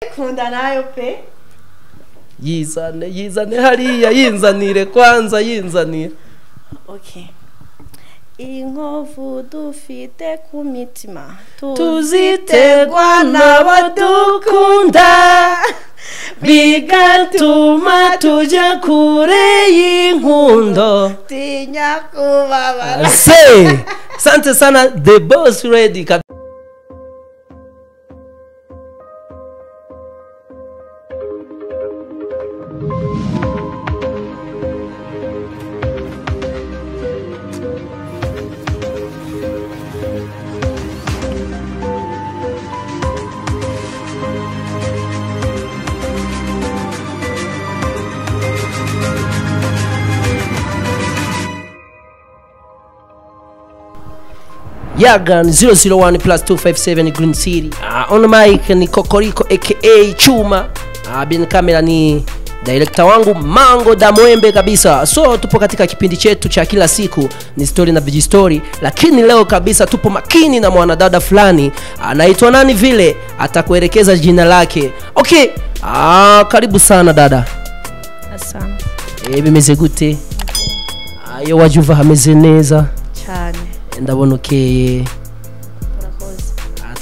Kunda nayo pe. Yizane, yizane hariya, yinzanire kwanza, yinzanire. Okay. Inkovu dufite ku mitima tuziterwa n'abo dukunda, bigatuma tujya kure y'inkundo, tinya kubabara. Se sante sana, the boss ready. Yagan 001 plus 257 Green City. On the mic ni Kokoriko aka Chuma. Bin kamera ni director wangu Mango Damwembe kabisa. So tupo katika kipindi chetu cha kila siku ni story na viji story, lakini leo kabisa tupo makini na mwanadada fulani anaitwa nani vile, atakuelekeza jina lake. Okay, karibu sana dada. Asante. Bimeze gute? Iyo wajuva hameze neza cyane. Ndabona ukeye. Urakoze.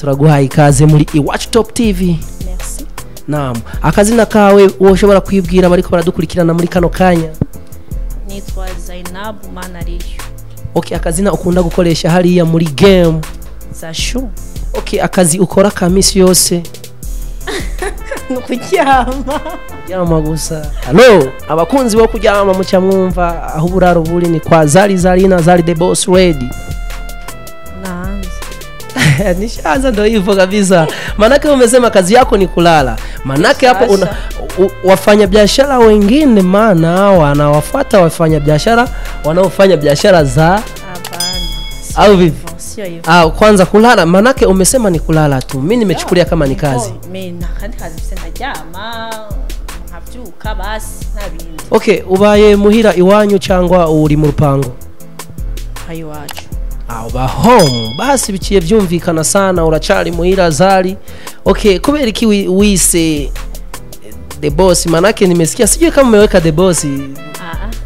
Turaguhaye ikaze muri Iwacu Top TV. Merci. Naam, akazina kawe woshobora kwibwira bariko baradukurikirana muri kano kanya? Nitwa Zainab Manariyo. Okay, akazina ukunda gukoresha hariya muri game? Zashu. Okay, akazi ukora ka misi yose? Nukuryama. Kuryama gusa. Hello, abakunzi bo kuryama muca mwumva aho uburaro buri ni kwa Zari Zarina, Zari the boss ready. Nishaanza ndo hivyo kabisa. Manake umesema kazi yako ni kulala. Manake hapo una wafanya biashara wengine, maana wanawafuata wafanya biashara wanaofanya biashara za hapana. Au vipi? Sio hivyo. Kwanza kulala, manake umesema ni kulala tu. Mimi nimechukulia kama ni kazi. Mimi na kandi kazi mfise ndaryama, nkavyuka basi nta bindi. Okay, ubaye muhira iwanyu cyangwa uri mu rupango? Iwacu. Uba home basi biciye byumvikana sana, uracari muhira Zari. Okay, kubera iki wise the boss? Manake nimesikia sijui kama umeweka the boss.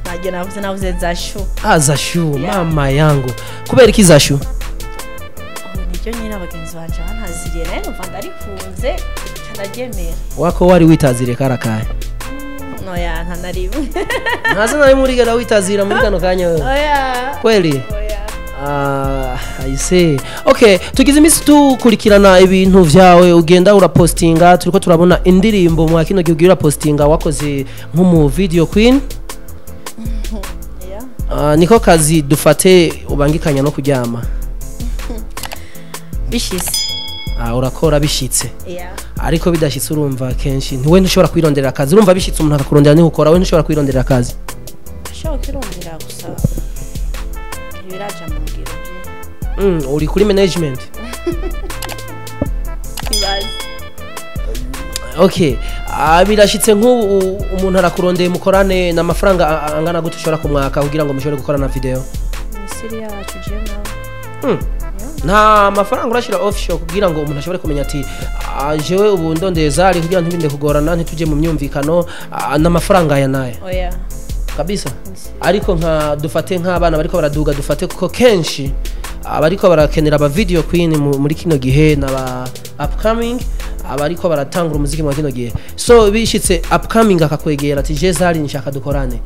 Naje navuze Zashu. Zashu, yeah. Mama yangu. Kubera iki Zashu? Niryo nyine abagenzi banje bantaziriye naye numva ndarikunze ndaryemera. Wako wari witazire karakaye? Oya, nta nariwe. Ntaza nari muri gara witazira muri kano kanya wewe. Oya. Kweli? Oya. I see. Okay, tugize iminsi tukurikirana ibintu vyawe ugenda urapostinga, turiko turabona indirimbo mwa kino gihe urapostinga wakoze nk'umu video queen. Yeah. Niko kazi dufate ubangikanya no kuryama. Bishitse. Urakora bishitse. Yeah. Ariko bidashitse urumva kenshi ntiwe ntushobora kwironderera akazi. Urumva bishitse umuntu akakurondera niho ukora, we ntushobora kwironderera akazi. Ashobora kwirondera gusa ibiraja mu ngiro bye. Uri kuri management. Ibaze. Okay, birashitse nk'ubu umuntu arakurondeye mukorane n'amafaranga angana gute ushobora kumwaka kugira ngo mushobore gukorana video? Misiri yacu je nawe. Nta mafaranga urashira offshore kugira ngo umuntu ashobore kumenya ati jewe ubu ndondeye Zari kugira ntibinde kugorana ntituje mu myumvikano n'amafaranga aya naye. Oya. Kabisa. Ariko nka dufate nk'abana bariko baraduga, dufate kuko kenshi abariko barakenera aba video queen muri kino gihe n'aba upcoming abariko baratangura umuziki mu kino gihe. So bishitse upcoming akakwegera ati je Zari nshaka dukorane,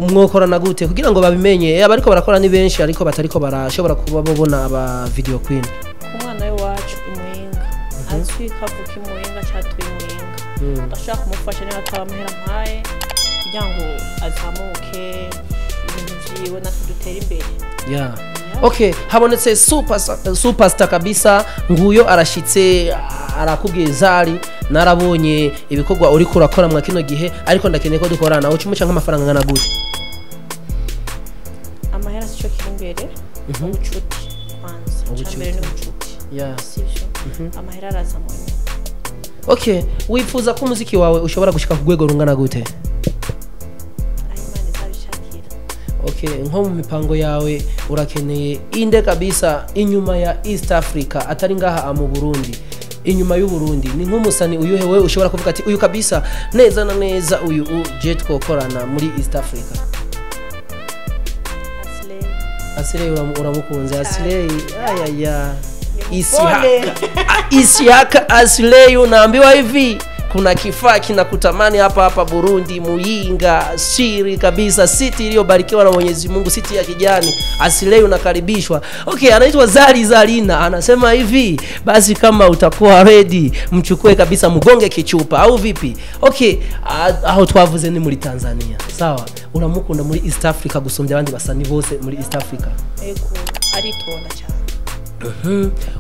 mwokorana gute kugira ngo babimenye? Abariko barakora ni benshi ariko batariko barashobora kuba babona aba video queen. Ku mwana we wacu imuhinga azwi kavuka imuhinga cyatuye imuhinga, ndashaka kumufasha niba atabamuhera mpaye kugira ngo azamuke ibintu vyiwe natwe dutere imbere. Yeah. Okay, habonetse superstar kabisa, nguyo arashitse arakubwiye Zari narabonye ibikorwa uri kurakora mwa kino gihe ariko ndakeneye ko dukorana, ucumuca nk'amafaranga ngana gute? Amahera sico kiri imbere, ubucuti kwanza. Cyambere ni ubucuti. Yeah. Sivyo. Amahera araza mu nyuma. Okay, wifuza ko umuziki wawe ushobora gushika ku rwego rungana gute? Okay, nko mu mipango yawe urakeneye inde kabisa inyuma ya East Africa atari ngaha mu Burundi? Inyuma y'u Burundi ni nk'umusani uyuhe wewe ushobora kuvuga ati uyu kabisa neza na neza, uyu je twokorana muri East Africa? Aslay. Aslay, uramukunze Aslay? Ayaya, Pole. Isihaka Aslay, unaambiwa hivi kuna kifaa kinakutamani hapa hapa Burundi, Muyinga, siri kabisa, city iliyobarikiwa na Mwenyezi Mungu, city ya kijani. Aslay, unakaribishwa. Okay, anaitwa Zari Zarina, anasema hivi, basi kama utakuwa ready mchukue kabisa mgonge kichupa au vipi? Okay, aho twavuze ni muri Tanzania. Sawa, uramukunda muri East Africa gusumbya abandi basani bose muri East Africa? Ego, aritonda cyane.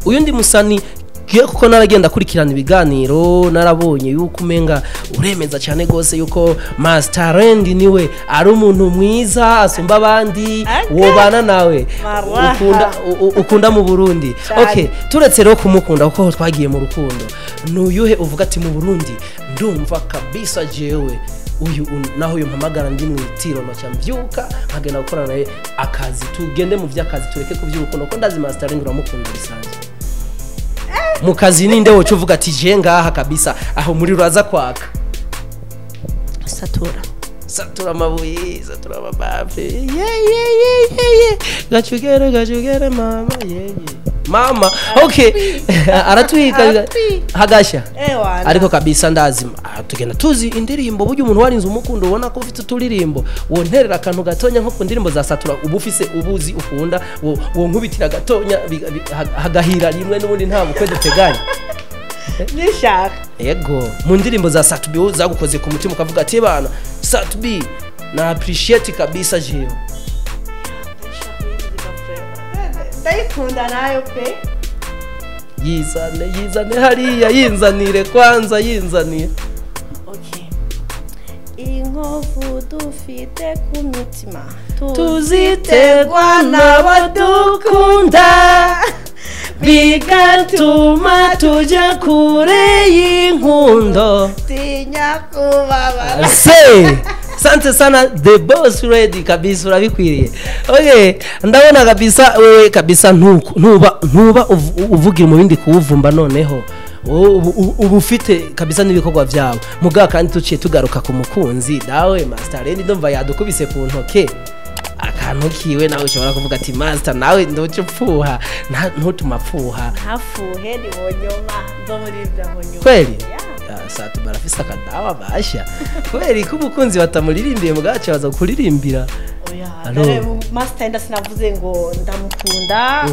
Uyu ndi musani giye kuko naragenda akurikirana ibiganiro, narabonye yuko umenga uremeza cyane gose yuko Master Rand niwe ari umuntu mwiza asumba abandi Aka. wobana nawe. Maraha. Ukunda ukunda mu Burundi? Cyane. Okay, turetse rero kumukunda kuko twagiye mu rukundo, nuyuhe uvuga ati mu Burundi ndumva kabisa jewe uyu naho uyu mpamagara ndi mu itiro noca mvyuka nkagenda gukorana nawe akazi, tugende mu vy'akazi tureke kuvy'urukundo, ko ndazi Master Rand uramukunda bisanzwe. Mu kazi ninde woca uvuga ati je ngaha kabisa aho muri uraza kwaka? Satura. Satura amabuye, satura amabafe, ye ye ye ye ye, gacugere gacugere mama, ye ye mama. Okay, aratwika. Aratwika. Hagasha. Ewana. Ariko kabisa ndazi tugenda tuzi indirimbo, burya umuntu warinze umukundo ubona ko ufite uturirimbo wonterera akantu gatonya nko ku ndirimbo za Satura uba ufise ubuzi ukunda, wo nkubitira gatonya hagahira rimwe, n'ubundi nta bukwe duteganya. Nishaka. Yego, mu ndirimbo za Sat-B zagukoze ku mutima ukavuga ati bana Sat-B na appreciate kabisa jewe. Ndayikunda nayo pe. Yizane, yizane hariya, yinzanire kwanza, yinzanire. Okay. Inkovu dufite ku mitima tuziterwa n'abo dukunda, bigatuma tujya kure y'inkundo. Tinya kubabara. Se sante sana the boss ready kabisa, urabikwiriye. Okay, ndabona kabisa wewe kabisa ntuba uvugira mu bindi kuwuvumba, noneho wowe ubu ufite kabisa n'ibikorwa byawe mugabo. Kandi tuciye tugaruka ku mukunzi nawe Master Rendi, ndumva yadukubise ku ntoke akantu kiwe, nawe ushobora kuvuga ati Master nawe nduce upfuha, ntutuma apfuha. Ntafuhe, ni bonyoma nzomuririmbira bonyoma. Kweli? Yeah. Satu barafise akadawa basha kweli ko umukunzi batamuririmbiye mugace baza kuririmbira. Oya. Allo. Dore Master nda sinavuze ngo ndamukunda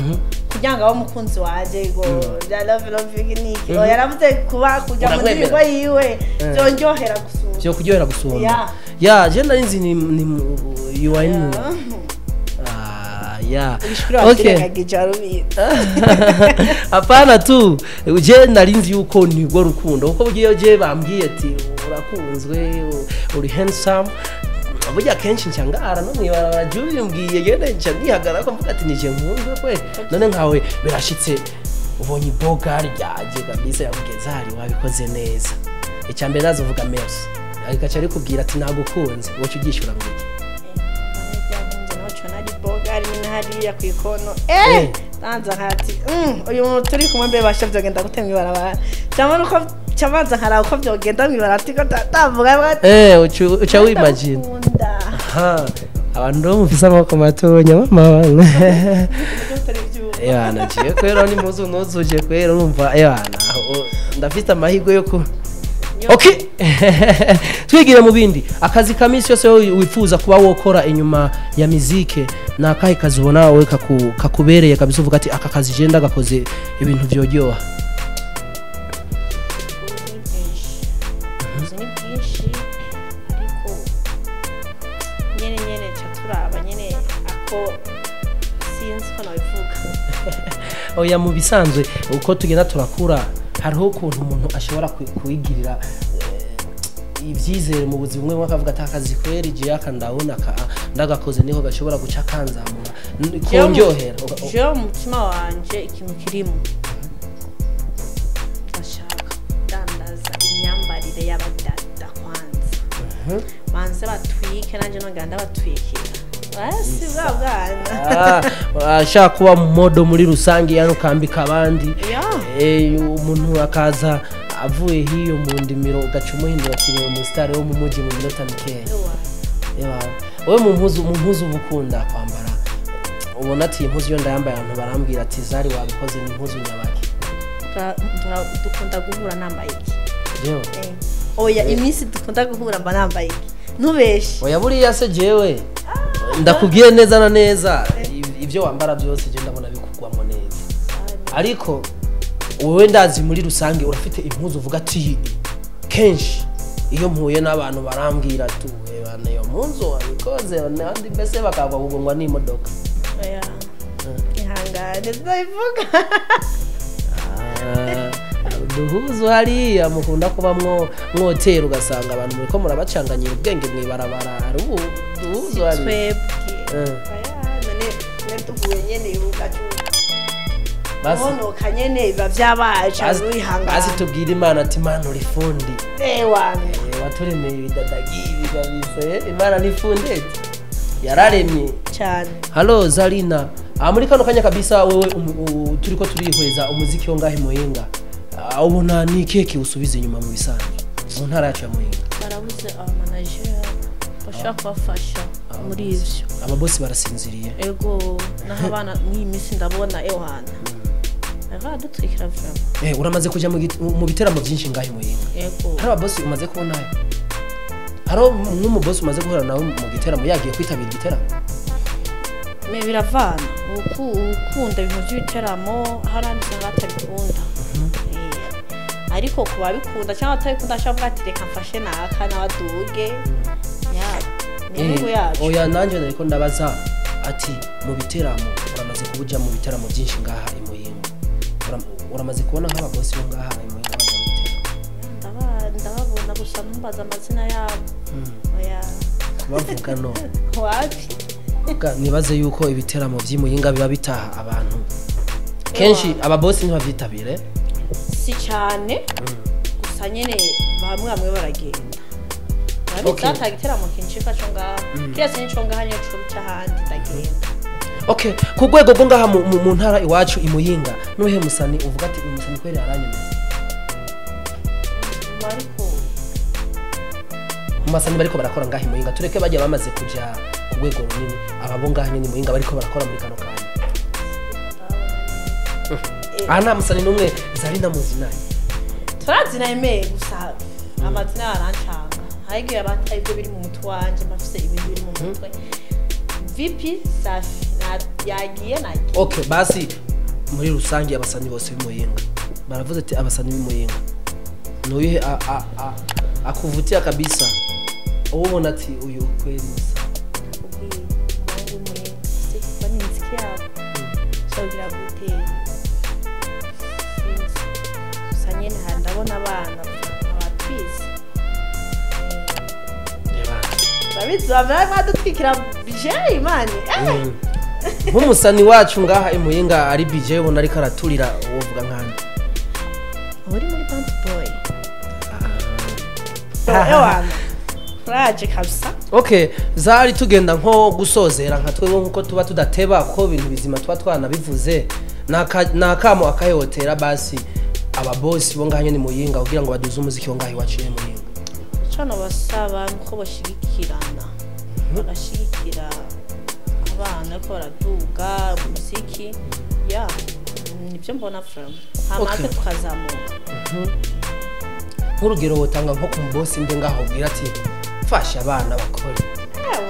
kugira ngo abe umukunzi wanje ngo I love love niki, oya, yaravuze kuba kujya mu Uramwemera? ndirimbo yiwe byonjohera gusumba. Byo kuryohera gusumba. Yeah. Ya, je nari nzi ni you are in. Ah, ya. Ibishuri. Okay. Wakirengagije, warubizi. Hapana tu, je nari nzi yuko nirwo rukundo, kuko burya iyo je bambwiye ati urakunzwe, uri handsome, burya kenshi nca ngara no mwibarabara jya ubimbwiye gende nca nihagarara ko mvuga ati nije nkunzwe kwe. None nkawe birashitse ubonye iboga ryaje kabisa yakubwiye zari wabikoze neza, icya mbere nazo uvuga merci, agaca arikubwira ati nagukunze, woca ubyishyura ngo iki? Hariya ku ikono tanza nkati uyu muntu turi kumwe mbe basha byogenda gute mw'ibarabara, cyangwa nuko cyabanza nkaraba uko byogenda mw'ibarabara ariko ndavuga. Uca wimagine. Ndamukunda. Aha, abantu rero mufise amaboko matonya mama. Yana jiye kwera ni muzu nuzuje kwera, urumva yana ndafite amahirwe yo ku. Okay, twigire mu bindi. Akazi ka minsi yose wowe wifuza kuba wokora inyuma ya mizike ni akahe kazi ubona wowe kakubereye kabisa, uvuga ati aka kazi je ndagakoze ibintu vyoryoha? Ubuzi ni bwinshi, ariko nyene nca turaba nyene ako sinzi ko nabivuga. Oya, mu bisanzwe uko tugenda turakura hariho ukuntu umuntu ashobora kwigirira ibyizere mu buzima bumwe, akavuga ati akazi kweri igihe aka ndabona ndagakoze niho gashobora guca kanzamura kondyohera. Jewe mu mutima wanje ikintu kirimo, ndashaka kudandaza imyambarire y'abadada kwanza, banze batwike nanjye nongera ndabatwikira. Si bwa bwana. Ashaka kuba modo muri rusange, yani ukambika abandi. Umuntu akaza avuye hiyo mu ndimiro, ugaca umuhindura kibe mu star wo mu muji mu minota mikeya. Wowe mu mpuzu uba ukunda kwambara, ubona ati iyi mpuzu iyo ndayambaye abantu barambwira ati Zari wabikoze, ni impuzu nyabaki? Dukunda guhura nambaye iki? Oya, iminsi dukunda guhura mba nambaye iki? Ntubeshe. Oya, buriya se jewe ndakubwiye neza na neza, ibyo wambara byose je ndabona bikugwamo neza, ariko wowe ndazi muri rusange urafite impuzu uvuga ati kenshi iyo mpuye n'abantu barambwira bana iyo mpuzu wabikoze, abandi mbese bakagwa kugongwa n'imodoka. Oya, ihangane ndabivuga. Duhuzu hariya mukunda kuba mwotera, ugasanga abantu muriko murabacanganyira ubwenge mwibarabara, hari ubu duhuzu hariya. Twebwe none tuguye nyene ugacu bonoka nyene biba vyabaye cyane, wihangana. Basi tubwire Imana ati Imana uri fundi. Waturemeye ibidadagi kabisa. Imana ni fundi, yararemye cyane. Halo Zarina, muri kano kanya kabisa wewe turiko turihweza umuziki wo ngahe Muyinga, ubona ni keke usubiza inyuma mu bisanzwe mu ntara yacu ya Muyinga? Barabuze abamanager bashaka kubafasha muri ivyo. Ababosi barasinziriye. Ego, naho abana mw'iyi minsi ndabona ewana aradutwikira vraiment. Uramaze kuja mu biteramo byinshi ngahe Muyinga? Ego. Hari ababosi umaze kubonayo? Hari nk'umubosi umaze guhura nawe mu giteramo yagiye kwitabira igiteramo? Me biravana, ukunda ibintu by'ibiteramo, hari abandi usanga batabikunda. Ariko ku babikunda cyangwa batabikunda ashobora kuvuga ati reka mfashe naka n'abaduge. Ni inyungu yacu. Oya, nanjye nariko ndabaza ati mu biteramo uramaze kubuja mu biteramo byinshi ngaha i Muyinga, uramaze kubona nk'ababosi bo ngaha i Muyinga baja mu biteramo? Ndababona gusa ntumbaza amazina yabo. Oya. Kubavuga no. Wapi? Nibaze yuko ibiteramo by'Imuyinga biba bitaha abantu kenshi, ababosi ntibavyitabire si cyane, gusa nyene bamwe baragenda. Babitata igiteramo kinshika cyo ngaha, kiretse nico ngaha niyo cyo cyahandi ndagenda. Okay, ku rwego rwo ngaha mu ntara iwacu Imuyinga, nuhe musani uvuga ati uyu musani kweri aranyemeza? Mariko. Mu basani bariko barakora ngaha Imuyinga, tureke bajya bamaze kuja ku rwego runini, ababo ngaha nyene Imuyinga bariko barakora muri kano kanya. Aha nta musani n'umwe Zarina muzinanye? Turazina eme, gusa amazina arancanga. Hari abata ibyo biri mu mutwe wanje, mafise ibintu biri mu mutwe. VP Safi yagiye nagiye. Okay, basi muri rusange abasani bose b'Imuyinga baravuze ati abasani b'Imuyinga nuyihe akuvutia kabisa, ubona ati uyu kweli musa? Nakubwiye umuhungu w'Imuyinga se bani imiziki yabo shogira gute, sinzi. Gusa nyene hari ndabona abana abatwize babizi bamara badutwikira BJ imani. Nk'umusani wacu ngaha Imuyinga ari BJ ubona ariko araturira, wovuga nkande? Uri muri Band Boy. Ewana kuraje kabisa. Okay, Zari, tugenda nko gusozera nka twebwe nkuko tuba tudateba ko ibintu bizima tuba twanabivuze, nakamo akayotera basi ababosi bo ngaha nyene Muyinga kugira ngo baduze umuziki wo ngaha iwacu nyene Muyinga. Cano basaba nuko boshigikirana, bagashigikira abana ko baraduga umuziki, ya nibyo mbona from hama tukazamuka. Nk'urugero wotanga nko ku mubosi nde ngaho ubwira ati fasha abana bakore?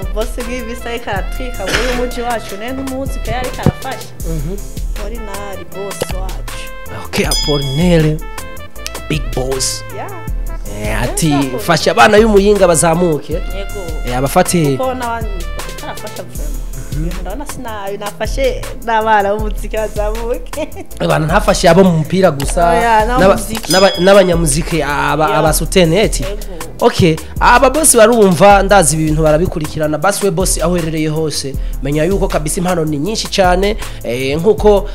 Umubosi bw'ibisa ariko aratwika muri umuji wacu, ne ntumuzi pe, ariko arafasha. Ori nari boss wacu. Okay, Apollinaire big boss. Ati fasha abana b'Imuyinga bazamuke. Yego. Abafate kuko n'abandi arafasha vraiment. Ndabona sinabi nafashe n'abana b'umuziki bazamuke. Abantu ntafashe abo mu mupira gusa, n'abanyamuziki abasuteneti. Okay, aba boss barumva, ndazi ibi bintu barabikurikirana. Basi we boss aho uherereye hose, menya yuko kabisa impano ni nyinshi cyane, nkuko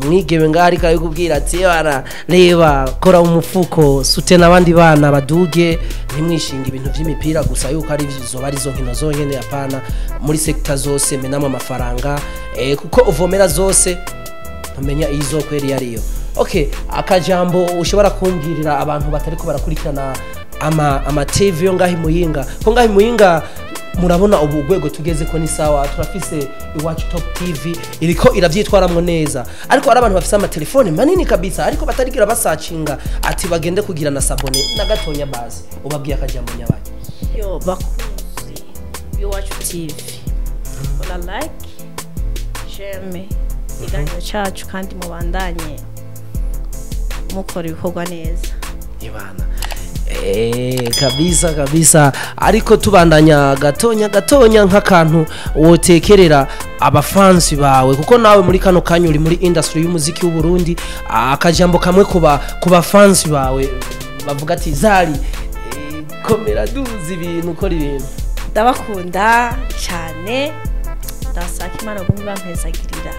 Umwigeme ngaho ariko arikubwira ati bara reba kora umufuko sute n'abandi bana baduge, ntimwishinge ibintu vy'imipira gusa yuko ari zoba arizo nkino zonyene, apana, muri secteur zose menamwe amafaranga, kuko uvomera zose ntumenya izo kweri yariyo. Okay, akajambo ushobora kumbwirira abantu batariko barakurikirana ama TV yo ngahi Muyinga, ko ngahi Muyinga murabona ubu urwego tugeze ko ni sawa, turafise Iwacu Top TV iriko iravyitwaramwo neza, ariko ari abantu bafise amatelefone manini kabisa ariko batarigira basacinga ati bagende kugira na s'abonner na gatonya, basi ubabwiye akajambo nyabaye. Yo bakunzi b'iwacu TV, kora like, j'aime ikiganiro cyacu kandi mubandanye mukora ibikorwa neza. Ibana kabisa kabisa, ariko tubandanya gatonya gatonya nk'akantu wotekerera abafansi bawe, kuko nawe muri kano kanya uri muri industry y'umuziki w'u Burundi, akajambo kamwe kuba bafansi bawe bavuga ati Zari, komera duzi ibintu, ukora ibintu. Ndabakunda cyane, ndasaka Imana gume bampezagirira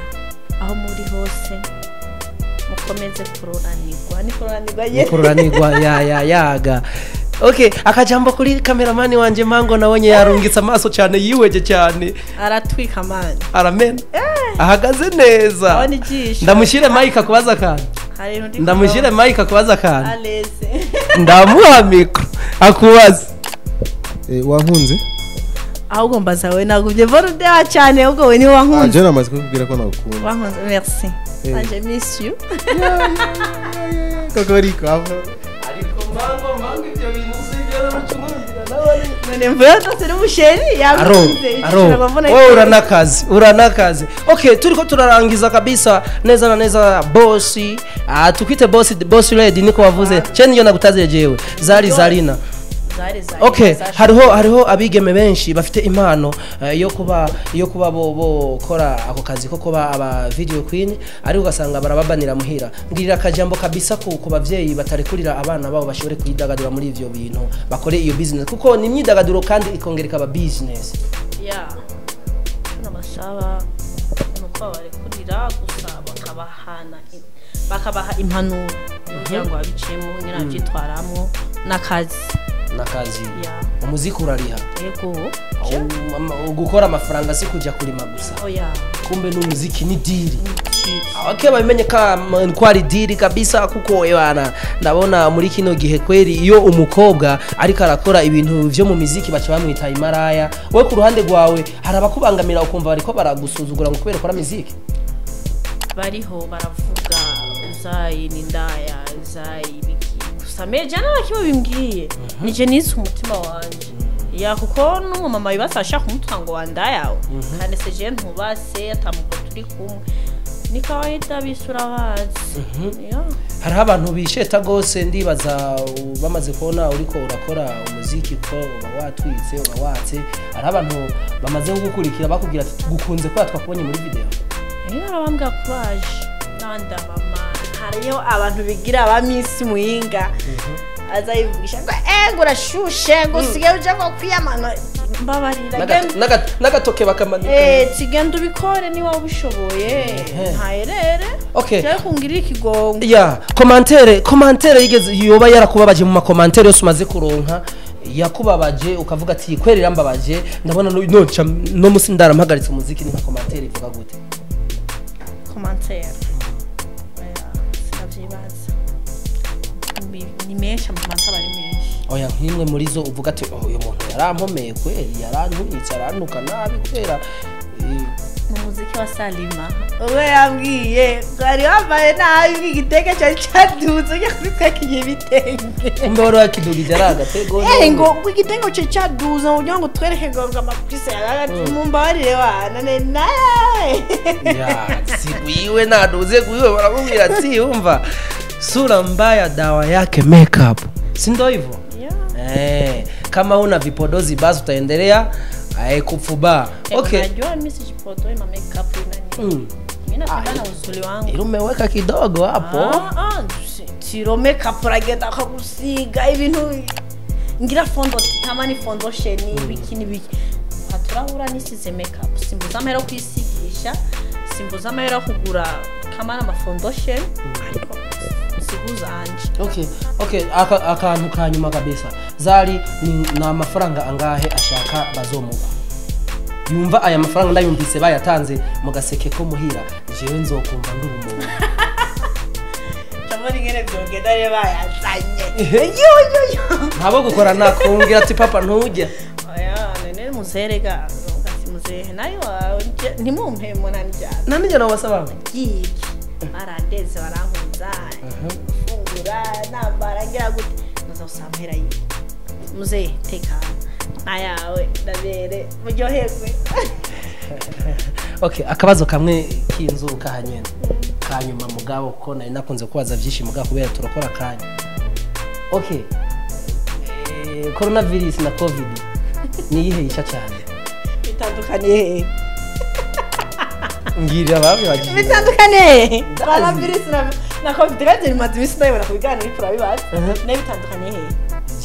aho muri hose, mukomeze kuroranirwa, ni kuroranirwa ye. Kuroranirwa ya ya yaga. Okay, akajambo kuri cameraman wanje Mango, nabonye yarungitse amaso cyane, yiweje cyane. Aratwika mani. Aramena ahagaze neza. Abona ijisho. Ndamushyire mike akubaza akantu. Hari undi. Ndamushyire mike akubaza akantu. Aleze. Ndamuha micro akubaza. Wankunze? Ahubwo mbaza we, nagumye mbona undeba cyane, ahubwo we niwe wankunze. Je namaze kukubwira ko nagukunda. Wankunze, merci. Nanje miss you. Kokoriko ava. Ariko Mango, Mango, ibyo bintu si ibyo n'ucumurira nawe. None mvuye ndose n'umusheri Aro yakunze. Aro wowe uranakazi, uranakazi. Okay, turiko turarangiza kabisa neza na neza, bosi, tukwite bosi, boss lady niko wavuze cye, niyo nagutaziye jewe Zari Zarina. Zari Zari. Okay, hariho abigeme benshi bafite impano yo kuba bo bokora ako kazi ko kuba aba video queen, ariko ugasanga barababanira muhira. Mbwirira akajambo kabisa ku bavyeyi batarekurira abana babo bashobore kwidagadura muri ivyo bintu, bakore iyo business, kuko ni imyidagaduro kandi ikongera ikaba business. Ya, icyo nabasaba ni uko babarekurira gusa bakabahana, bakabaha impanuro kugira ngo babicemo nyine babyitwaramo n'akazi. N'akazi. Ya. Umuziki urariha? Yego. Gukora amafaranga si kujya kurima gusa. Oya. Kumbe n'umuziki ni deal. Okay, babimenye ko ari deal kabisa, kuko ebana ndabona muri kino gihe kweri iyo umukobwa ariko arakora ibintu vyo mu miziki baca bamwita imaraya. We ku ruhande rwawe hari abakubangamira, ukumva bariko baragusuzugura ngo kubera ukora miziki? Bariho baravuga uzayi ni ndaya, uzayi ibiki, gusa meja nta kimwe bimbwiye, nije nise umutima wanje ya, kuko n'umumama yubatse ashaka kumutwa ngo wandayawe, kandi se je ntubase atamuko turi kumwe, ni kawaida bisura bazi ya. Hariho abantu bisheta gose, ndibaza bamaze kubona uriko urakora umuziki ko uba watwitse, uba watse, hariho abantu bamaze kugukurikira bakubwira ati tugukunze kubera twakubonye muri video? Iyo arabambwira courage nanda mama, hariyo abantu bigira aba Miss Muyinga, aza yivugisha ngo ngo urashushe, ngo usigaye uja ngo kwiyamana, mbabarira. N'agatoke bakamanika. Tugenda ubikore niba ubishoboye, ntaherere. Okay. Cyangwa kungirira ikigongo. Ya commentaire yigeze yoba yarakubabaje, mu macommentaire yose umaze kuronka yakubabaje ukavuga ati kweri irambabaje, ndabona no musi ndarampagaritse umuziki, ni nka commentaire ivuga gute? Commentaire, oya, sinavyibaza. Ni menshi, amacommentaire ari menshi. Oya, nk'imwe muri zo uvuga ati oh, uyu muntu yarampomeye kweri, yaranturitse, arantuka nabi kubera Mu muziki wa Salima ubwo yambwiye bwari wambaye nabi, igitenge cyari cyaduze, ujya kubitweka ibitenge. Kumbe wari wakidugije ari agatego? Ngo igitenge cyo cyaduze kugira ngo twereke ngo amapise yaragati, mumbabarire wana ne naye. Ya si gwiwe naduze gwiwe, baramubwira ati umva, sura mbaya dawa yake makeup, si ndo hivyo? Yeah. Kama una vipodozi basi utaendelea kufubaa. Okay. Unajua mimi sijipodoi ma makeup nani. Mimi napenda na uzuri wangu. Ila umeweka kidogo hapo. Ah, ah, tiro makeup uragenda akagusiga ibintu ngira fondo kama ni foundation ibiki n'ibiki, turahura nisize makeup, simbuza amahera yo kwisigisha, simbuza amahera yo kugura Kama n'ama foundation, ariko siguzanje. Okay, akantu ka nyuma kabisa. Zari, ni amafaranga angahe ashaka bazomuha? Yumva aya mafaranga ndayumvise bayatanze mu gaseke ko muhira, jewe nzokumva ndi umuntu. Ndabona ingene vyogenda rero bayazanye. Yo yo yo. Ntabo gukora nakumbwira ati papa ntujya. Oya, none muzehe ga, ati muzehe nayo ntimumpe munanjyana. Nanijye nawe basaba. Yiki barandeze, barankunza, fungura, nambara, ngira gute, noza usampera yibi. Muzehe, tekana nayawe, ndabere muryoherwe. Okay, akabazo kamwe k'inzuka hanyene kanyuma mugabo, ko nari nakunze kubaza byinshi mugabo kubera turakora kanya. Okay, coronavirus na COVID ni iyihe yisha cyane? Bitandukaniye hehe? Mbwira babibagije. Bitandukaniye hehe? Coronavirus na COVID kandi bimaze iminsi ndabibona ku biganiro uriko urabibaza. Nayo bitandukaniye hehe?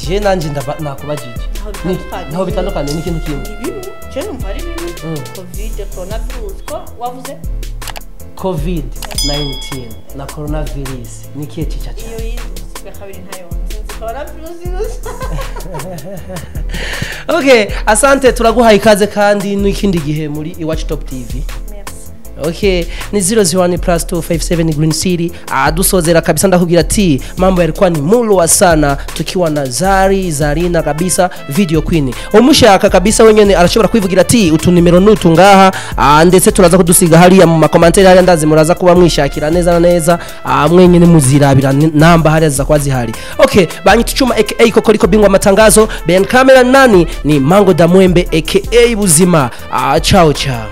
Je nanje nakubajije. Ntaho bitandukaniye. Ntaho bitandukaniye, ni ikintu kimwe. Ni bimwe, je numva ari bimwe. COVID, coronavirus, ko wavuze? COVID 19 na coronavirus ni ikihe cica cyane? Iyo yindi usiga kabiri ntayo nzi, nzi coronavirus gusa. Okay, asante, turaguhaye ikaze kandi n'ikindi gihe muri Iwacu Top TV. Merci. Okay, ni 001 plus 257 Green City. Dusozera kabisa, ndakubwira ati mambo yalikuwa ni mulwa sana tukiwa na Zari Zarina kabisa, video queen. Umushaka kabisa wenyene arashobora kwivugira ati utu nimero nutu ngaha, ndetse turaza kudusiga hariya mu ma commentaires hariya, ndazi muraza kuba mwishakira neza na neza, mwenyene muzirabira namba hariya ziza kuba zihari. Okay, banyita Chuma aka Kokoriko bingwa matangazo, Ben camera nani ni Mango Damwembe aka Buzima. Ciao ciao.